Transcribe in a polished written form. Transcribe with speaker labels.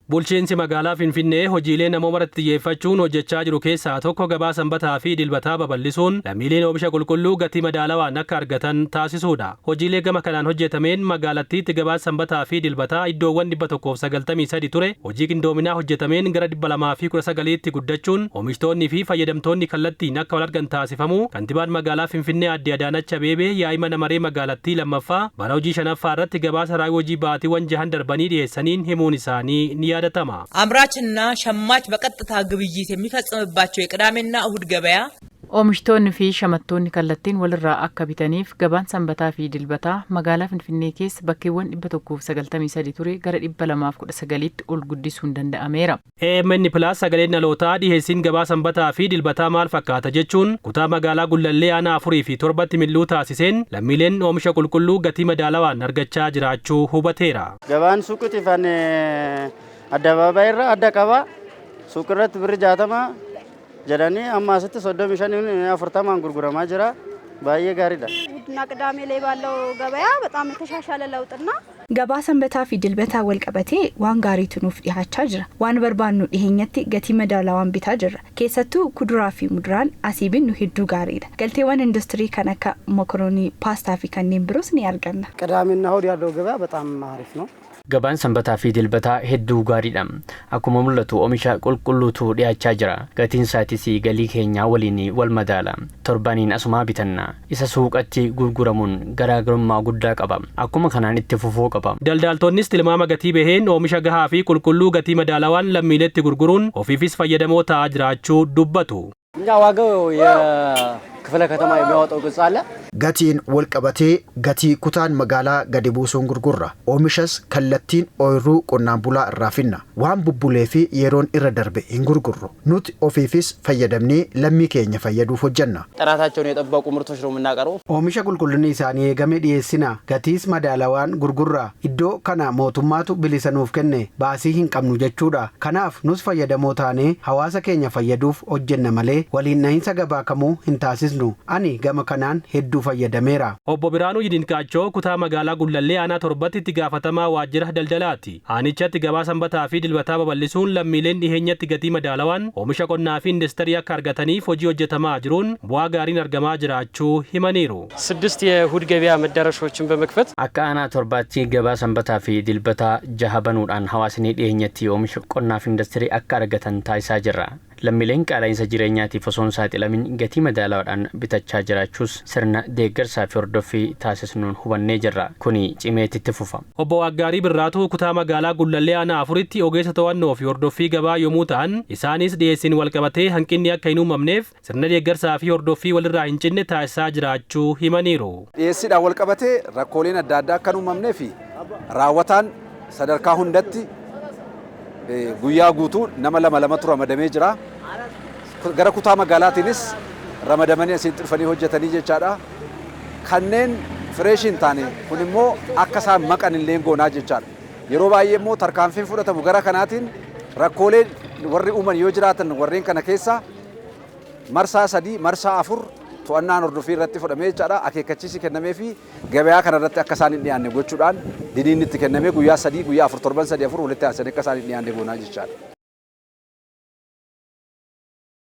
Speaker 1: Bulchiinsi magaalaa Finfinnee hojiilee namooma irratti xiyyeeffachuun hojjechaa jiru keessaa tokko gabaa Sanbataa fi Dilbataa babal'isuun lammiileen oomisha qulqulluu gatii madaalawaan akka argatan taasisuudha. Hojiilee gama kanaan hojjetameen magaalattiitti gabaa Sanbataa fi Dilbataa iddoowwan 193 ture hojii qindoominaa hojjetameen gara 219tti guddachuun oomishtoonni fi fayyadamtoonni kallattiin akka wal argan taasifamuu kantiibaan magaalaa Finfinnee Aadde Adaanach Abeebee yaa'ii mana maree magaalattii lammaffaa bara hojii shanaffaa irratti gabaasa raawwii hojii baatiiwwan jahan darbanii dhiyeessaniin himuun isaanii ni yaadatama.
Speaker 2: አምራችና ሸማች በቀጥታ ግብይት የሚፈጽምባቸው የቅዳሜና እሁድ ገበያ
Speaker 3: Oomishtoonni fi shamattoonni kallattiin walirraa akka bitaniif gabaan Sanbataa fi Dilbataa magaalaa Finfinnee keessa bakkeewwan 193 ture gara 219tti ol guddisuun danda'ameera.
Speaker 1: AMN Plus sagaleen dhalootaa dhiheessiin gabaa Sanbataa fi Dilbataa maal fakkaata jechuun kutaa magaalaa Gullallee aanaa afurii fi torbatti mil'uu taasiseen lammiileen oomisha qulqulluu gatii madaalawaan argachaa jiraachuu hubateera.
Speaker 4: Gabaan suuqiitiif addabaabaayii irra adda qaba. Suuqii irratti birri 60 jedhanii amma asitti 35 40n gurguramaa jira. Baay'ee gaariidha.
Speaker 5: እሁድና ቅዳሜ ላይ ባለው ገበያ በጣም የተሻሻለ ለውጥና
Speaker 6: Gabaa Sanbataa fi Dilbataa wal qabatee waan gaariitu nuuf dhiyaachaa jira. Waan barbaannu dhiheenyatti gatii madaalawaan bitaa jirra. Keessattuu kuduraa fi muduraan asii binnu hedduu gaariidha. Galteewwan industirii kan akka mokoroonii, paastaa fi kanneen biroos ni arganna.
Speaker 7: ቅዳሜና እሁድ ያለው ገበያ በጣም አሪፍ ነው።
Speaker 8: Gabaan Sanbataa fi Dilbataa hedduu gaariidha. Akkuma mul'atu oomisha qulqulluutu dhiyaachaa jira. Gatiin isaatis galii keenyaa waliin wal madaala. Torbaniin asumaa bitanna. Isa suuqatti gurguramuun garaagarummaa guddaa qaba. Akkuma kanaan itti fufuu qaba.
Speaker 1: Daldaltoonnis tilmaama gatii baheen oomisha gahaa fi qulqulluu gatii madaalawaan lammiileetti gurguruun ofiifis fayyadamoo ta'aa jiraachuu dubbatu.
Speaker 7: እኛ ዋጋው የክፍለ ከተማ የሚያወጣው ቅጽ አለ።
Speaker 9: Gatiin wal qabatee gatii kutaan magaalaa gadi buusuun gurgurra. Oomishas kallattiin ooyiruu qonnaan bulaa irraa finna. Waan bubbulee fi yeroon irra darbe hin gurgurru. Nuti ofiifis fayyadamnee lammii keenya fayyaduuf hojjenna.
Speaker 10: ጥራታቸውን የጠበቁ ምርቶች ነው የምናቀርበው።
Speaker 11: Oomisha qulqullinni isaanii eegame dhiyeessina. Gatiis madaalawaan gurgurra. Iddoo kana mootummaatu bilisa nuuf kenne, baasii hin qabnu jechuudha. Kanaaf nus fayyadamoo taanee hawaasa keenya fayyaduuf hojjenna malee waliin dhahinsa gabaa kamuu hin taasisnu. Ani gama kanaan hedduu fayyadameera.
Speaker 1: Obbo Biraanuu Yidinkaachoo kutaa magaalaa Gullallee aanaa torbatti itti gaafatamaa waajjira daldalaati. Aanichatti gabaa Sanbataa fi Dilbataa babal'isuun lammiileen dhiheenyatti gatii madaalawaan oomisha qonnaa fi industirii akka argataniif hojii hojjetamaa jiruun bu'aa gaariin argamaa jiraachuu himaniiru.
Speaker 12: ስድስት የእሁድ ገበያ መዳረሻዎችን በመክፈት
Speaker 8: Akka aanaa torbaatti gabaa Sanbataa fi Dilbataa jaha banuudhaan hawaasni dhiyeenyatti oomisha qonnaa fi industirii akka argatan taasisaa jirra. Lammiileen qaala'insa jireenyaatiif osoo hin saaxilamin gatii madaalawaadhaan bitachaa jiraachuus sirna deeggarsaa fi hordoffii taasisnuun hubannee jirra. Kuni cimeetti itti fufa.
Speaker 1: Obbo Waggaarii Birraatuu kutaa magaalaa Gullallee aanaa afuritti ogeessa to'annoo fi hordoffii gabaa yommuu ta'an, isaanis dhiyeessiin walqabatee hanqinni akka hin uumamneef sirna deeggarsaa fi hordoffii walirraa hin cinne taasisaa jiraachuu himaniiru.
Speaker 13: Dhiyeessiidhaan walqabatee rakkooleen adda addaa akka hin uumamnee fi raawwataan sadarkaa hundatti guyyaa guutuu nama lama lamatu ramadamee jira. Gara kutaa magaalaatiinis ramadamanii asitti dhufanii hojjetanii jechaadha. Kanneen fresh hin taane kun immoo akka isaan maqan illee goonaa jechaadha. Yeroo baay'ee immoo tarkaanfiin fudhatamu gara kanaatiin rakkoolee warri uuman yoo jiraatan, warreen kana keessa marsaa sadii, marsaa afur to'annaan hordofii irratti fudhamee jechaadha. Akeekkachiisi kennamee fi gabayaa kana irratti akka isaan hin dhiyaanne gochuudhaan diniin itti kennamee guyyaa 3, guyyaa 4, torban 3, 4 walitti aansanii akka isaan hin dhiyaanne goonaa jechaadha.